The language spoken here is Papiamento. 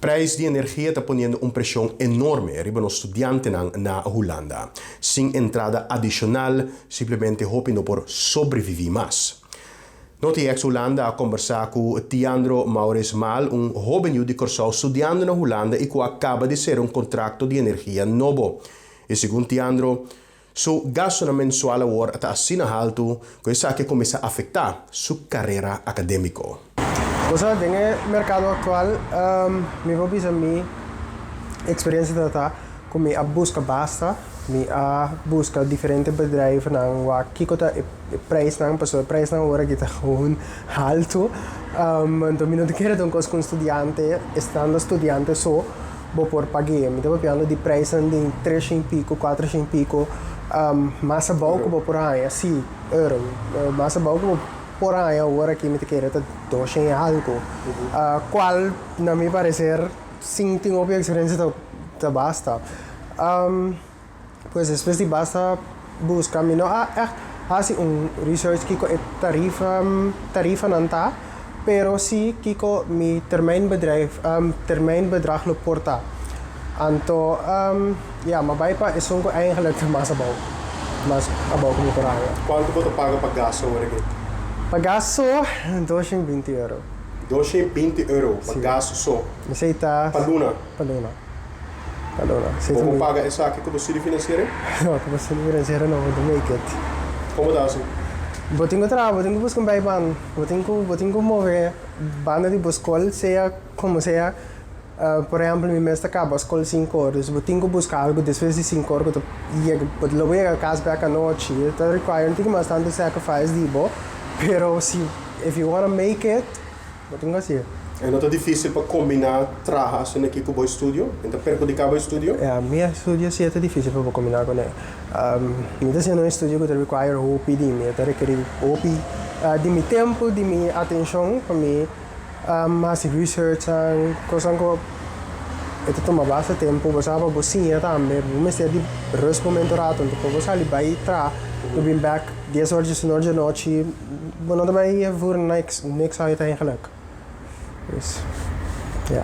Prijs di energia ta poniendo un presion enorme riba nos studiantenan na Hulanda. Sin entrada adicional, simplemente hopi no por sobrevivi mas. NotiX Hulanda a combersa cu Tiandro Maurice Maal, un hoben yiu di Corsou studiando na Hulanda y cu a caba di cera un contracto di energia nobo. Y segun Tiandro, su gastonan mensual awor ta asina halto cu esaki a cuminsa afecta su carera academico. Cosa den e mercado actual, mi por bisa mi experiencia ta cu mi a busca basta, mi a busca diferente bedrijvennan wak kico ta e prijsnan, pasobra e prijsnan awor aki ta gewoon halto. Anto mi no ta kere ta un cos cu un studiante, estando studiante so, bo por pag'e. Mi ta papiando di prijsnan den 300 pico, 400 pico, mas abou cu bo por haña, si, euro, mas abou cu bo por haña awor aki mi ta kere ta 200 y algo, cual na mi parecer sin tin hopi experiencia ta basta. Pues despues di basta busca mi no a echt haci un research kico e tarifa tarifanan ta, pero si kico mi termijnbedrijf termijnbedrag lo por ta. Anto ya mi a bay pa esun cu eigenlijk ta mas abou, mas abou cu mi por haña. Cuanto bo ta paga pa gas awor aki? Pa gas so 220 euro. 220 euro pa gas so? Esey ta. Pa luna? Pa luna. Pa luna. Bo por paga esaki ku bo studio finansiero? No, ku bo studio finansiero no, bo ta make it. Komo ta hasi? Bo tin ku traha, bo tin ku buska un bijbaan, bo tin ku move banda di bo skol, sea komo sea. Por ehempel, mi mes ta kaba skol 5 or, dus bo tin ku buska algu despues di 5 or ku ta yega, bo lo bo yega kas bek anochi. E ta require un tiki mas tantu sacrifice di bo, pero si if you wanna make it, bo tin ku hasié. E no ta difícil pa kombiná traha asina aki ku bo estudio? E ta perhudiká bo estudio? Ja, mi estudio sí e ta difícil pa bo kombiná kuné. Mi ta hasiendo un estudio ku ta require hopi di mi, e ta rekerí hopi di mi tempu, di mi atenshon pa mi hasi researchnan, kosnan ku e ta tuma basta tempu. Bo sa pa bo siña tambe, bo mester di rust momento rato, anto pa bo sali bai traha, bo bin bek 10 or, 11 or di anochi, bo no ta bai voer niks, niks uit eigenlijk. Dus, ja.